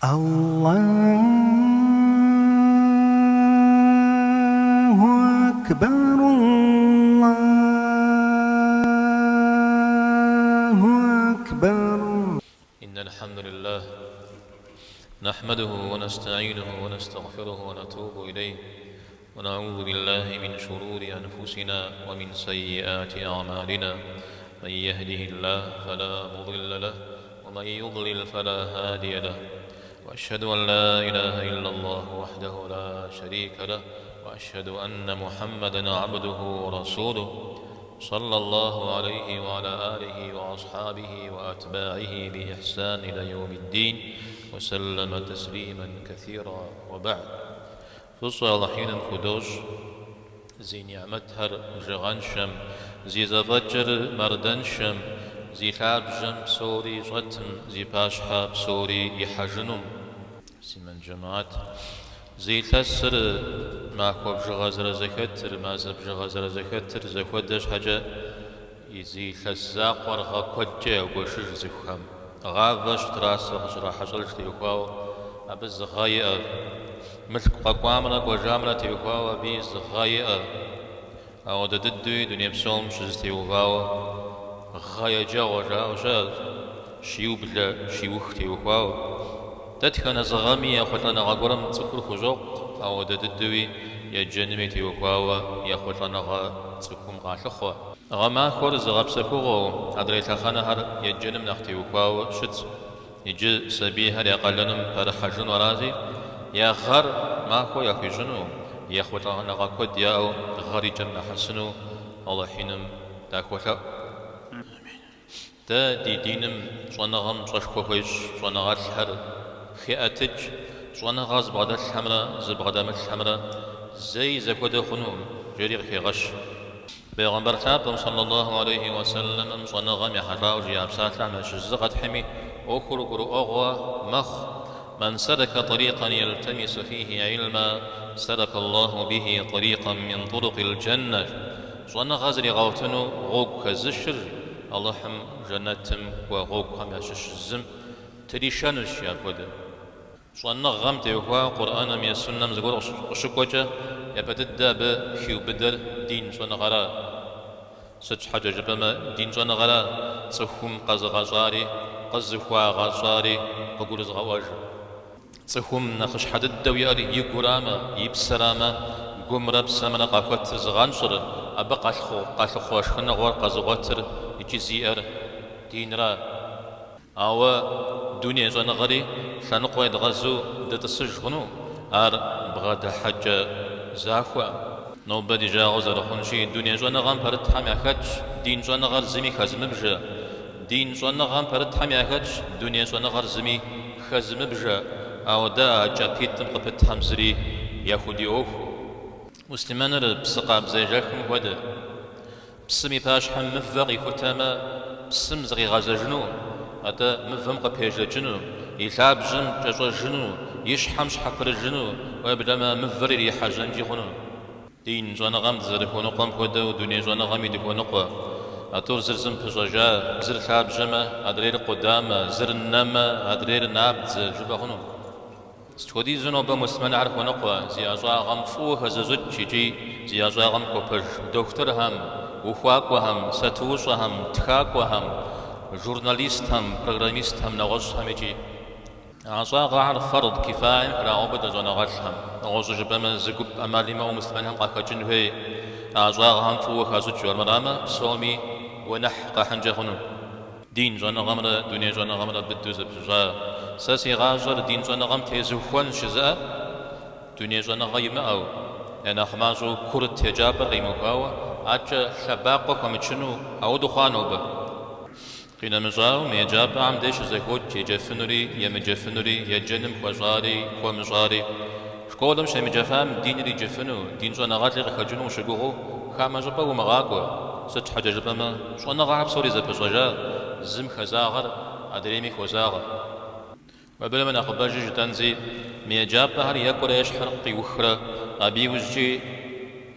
Аллаху акбар, Аллаху акбар. إن الحمد لله نحمده ونستعينه ونستغفره ونتوب إليه ونعوذ بالله من شرور أنفسنا ومن سيئات أعمالنا من يهده الله فلا مضل له ومن يضلل فلا هادي له وأشهد أن لا إله إلا الله وحده لا شريك له وأشهد أن محمدا عبده ورسوله صلى الله عليه وعلى آله وأصحابه وأتباعه بإحسان إلى يوم الدين وسلم تسليما كثيرا وبعد Фӏыщӏэ Алыхь Иным худощӏ, зи нигьмэтхэр бжыгъэншэм, зи зэфӏэкӏыр мардэншэм, зи лъабжьэм псори щӏэтым, зи пащхьэ псори ихьэжынум. Муслъымэн джэмаат, зы илъэсыр махуэ бжыгъэ зэрызэхэтыр, мазэ бжыгъэ зэрызэхэтыр зэхуэдэ щхьэкӏэ, зы илъэс закъуэр гъэ куэдкӏэ ягуэшыж цӏыхухэм. Гъавэ щытрасэ къыщрахьэщӏэж теухуауэ абы зы гъэ иӏэ. Мылъку къэкӏуамрэ кӏуэжамрэ теухуауэ абыи зы гъэ иӏэ. Ауэдэ дыдэуи дуней псом щызэтеувауэ гъэ еджэгъуэ жаӏэу щыӏэщ, щиублэ, щиух теухуауэ. Дэтхэнэ зы гъэми ехъулӏэныгъэ гуэрым цӏыхур хущӏокъу, ауэдэ дыдэуи еджэнми теухуауэ ехъулӏэныгъэ цӏыхум къалъыхъуэ. Гъэмахуэр зыгъэпсэхугъуэу, адрей лъэхъэнэхэр еджэным нэхъ теухуауэ щытщ. Иджы сабийхэр я къалэным пэрыхьэжыну арати, я гъэр махуэ яхуищӏыну, ехъулӏэныгъэ куэд яӏэу гъэр и кӏэм нахьэсыну Алыхь Иным дахуолъэӏу. Дэ ди диным щӏэныгъэм пщӏэшхуэ хуещӏ, щӏэныгъэлӏхэр хеӏэтыкӏ, щӏэныгъэ зыбгъэдэлъхэмрэ зыбгъэдэмылъхэмрэ зэи зэхуэдэ хъунукъым, жери къыхегъэщ. Бегъымбар лъапӏэм, сэллаллаху алейхи уэ сэллэмым, щӏэныгъэм ехьэлӏауэ жиӏа псалъэхэм ящыщ зы къэтхьми, ӏуэхур гурыӏуэгъуэ мэхъу, Мэн сэлэкэ тӏэрикъэн елтэмису фихи гӏилма, сэлэкэ Аллаху бихи тӏэрикъэн мин тӏурукъил джэннэ. Щӏэныгъэ зригъэгъуэтыну гъуэгу хэзышыр Алыхьым жэнэтым кӏуэ гъуэгухэм ящыщ зым тришэнущ апхуэдэ. Щӏэныгъэм теухуауэ Къурӏэным е Суннэм зыгуэр къыщыкӏуэкӏэ, япэ дыдэ абы хиубыдэр дин щӏэныгъэра. Сыт щхьэкӏэ жыпӏэмэ, дин щӏэныгъэра цӏыхум къэзыгъэщӏари, къызыхуагъэщӏари къыгурызыгъэӏуэжыр. Цӏыхум нэхъыщхьэ дыдэу иӏэр и гурамэ, и псэрамэ, гумрэ псэмрэ къахуэтыр зыгъэнщӏыр, абы къалъыхъуэ шхыныгъуэр къэзыгъуэтыр икӏи зиӏэр динра. Ауэ дуней щӏэныгъэри лъэныкъуэ едгъэзу дытӏысыж хъуну, ар бгъэдыхьэкӏэ захуэӏым. Нобэ ди жагъуэ зэрыхъунщи, дуней щӏэныгъэм пэрытхэм яхэтщ дин щӏэныгъэр зыми хэзымыбжэ, дин щӏэныгъэм пэрытхэм яхэтщ дуней щӏэныгъэр зыми хэзымыбжэ, ауэ дэ а кӏапитӏым къыпытхэм зыри яхудиӏуэхукъым. Муслъымэныр псы къабзэ ежэхым хуэдэ. Псым и пащхьэм мывэ къихутэмэ, псым зыкъигъэзэжыну, атӏэ мывэм къыпежэкӏыну, и лъабжьэм кӏэщӏэжыну, и щхьэм щхьэпрыжыну, уеблэмэ мывэр ирихьэжьэнкӏи хъуну. Дин щӏэныгъэм дызэрыхуэныкъуэм хуэдэу дуней щӏэныгъэми дыхуэныкъуэ. А тӏур зыр зым пыщӏэжа, зыр лъабжьэмэ, адрейр къудамэ, зыр нэмэ, адрейр набдзэ жыпӏэ хъуну. Сыт хуэдизу нобэ муслъымэнхэр хуэныкъуэ зи ӏэщӏагъэм фӏыуэ хэзыщӏыкӏ икӏи зи ӏэщӏагъэм хуэпэж дохутырхэм, ухуакӏуэхэм, сатуущӏэхэм, тхакӏуэхэм, журналистхэм, программистхэм, нэгъуэщӏхэм икӏи. А ӏэщӏагъэхэр фэрд кифаем храгъэубыдэ щӏэныгъэлӏхэм. Нэгъуэщӏу жыпӏэмэ, зы гуп ӏэмал имыӏэу муслъымэнхэм къахэкӏын хуей а ӏэщӏагъэхэм фӏыуэ хащӏыкӏыу, армырамэ, псоми гуэныхь къахьынкӏэ хъуну. Дин щӏэныгъэмрэ дуней щӏэныгъэмрэ быдэу зэпыщӏа. Сэ си гъащӏэр дин щӏэныгъэм тезухуэнщ жызыӏэ дуней щӏэныгъэ имыӏэу, я нэхъ мащӏэу курыт еджапӏэр къимыухауэ, акӏэ лъэбакъуэ хуэмычыну ауэдэу хъуа нобэ. Къинэмыщӏауэ, мы еджапӏэхэм деж щызэхокӏ еджэфынури, емыджэфынури, еджэным хуэщӏари, хуэмыщӏари. Школым щемыджэфам диныр иджыфыну, дин щӏэныгъэлӏи къыхэкӏыну ущыгугъыу хамэ щӏыпӏэ умыгъакӏуэ, сыт щхьэкӏэ жыпӏэмэ, щӏэныгъэхэр псори зэпыщӏэжа, зым хэзагъэр адрейми хозагъэ. Уеблэмэ нэхъыбэжи жытӏэнщи, мы еджапӏэхэр екӏурэ ещхьыр къиухрэ, абы иужькӏи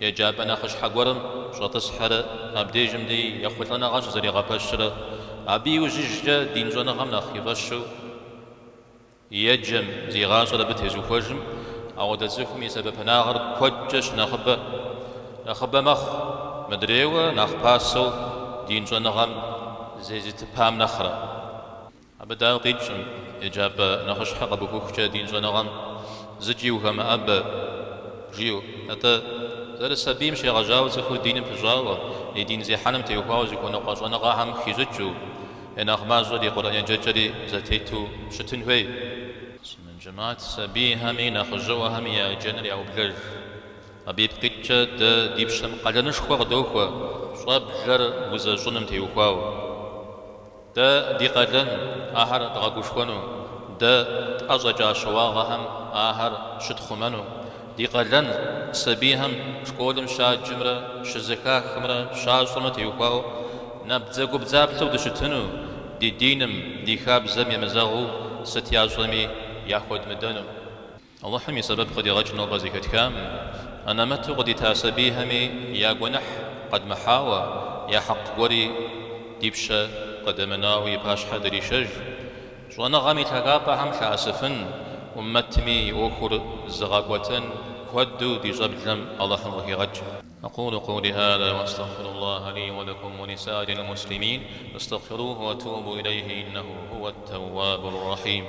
еджапӏэ нэхъыщхьэ гуэрым щӏэтӏысхьэрэ, абдежым дей ехъулӏэныгъэ щызэригъэпэщрэ, абы иужьыжкӏэ дин щӏэныгъэм нэхъ и фӏэщу. Еджэм, зи гъащӏэр абы тезухуэжым, ауэдэ цӏыхум и сэбэпынагъыр куэдкӏэ щынэхъыбэ, нэхъыбэ мэхъу, мыдрейуэ нэхъ пасэу дин щӏэныгъэм зезытыпам нэхърэ. Абы дауэ къикӏкъым еджапӏэ нэхъыщхьэ къэбухыхукӏэ дин щӏэныгъэм зыкӏи ухэмыӏэбэ, жиӏэу. Атӏэ, зэрысабийм щегъэжьауэ цӏыхур диным пыщӏауэ, и дин зехьэным теухуауэ зыхуэныкъуэ щӏэныгъэхэм хищӏыкӏыу, я нэхъ мащӏэр и Къурӏэн еджэкӏэри зэтету щытын хуей. Муслъымэн жэмыхьэт, сабийхэми нэхъыжьыӏуэхэми я еджэныр яублэж. Абы ипкъ иткӏэ дэ ди пщэм къалэнышхуэ къыдохуэ щӏэблэр узэщӏыным теухуауэ. Дэ ди къалэн ахэр дгъэгушхуэну, дэ тӏэщӏэкӏа щыуагъэхэм ахэр щытхъумэну, ди къалэн сабийхэм школым щаджымрэ щызэхахымрэ щащӏэмрэ теухуауэ набдзэгубдзаплъэу дыщытыну, ди диным, ди хабзэм емызэгъыу сыт ящӏэми яхуэдмыдэну. Алыхьым и сэбэп къыдигъэкӏ нобэ зэхэтхам, анэмэту къыдита сабийхэми я гуэныхь къэдмыхьауэ, я хьэкъ гуэри ди пщэ къыдэмынауэ и пащхьэ дыришэж, щӏэныгъэм и лъагапӏэхэм лъэӏэсыфын, ӏуммэтми и ӏуэхур зыгъэкӏуэтэн куэду ди щӏэблэм Алыхьым къыхигъэкӏ. أقول قولي هذا وأستغفر الله لي ولكم ولسائر المسلمين فاستغفروه وتوبوا إليه إنه هو التواب الرحيم.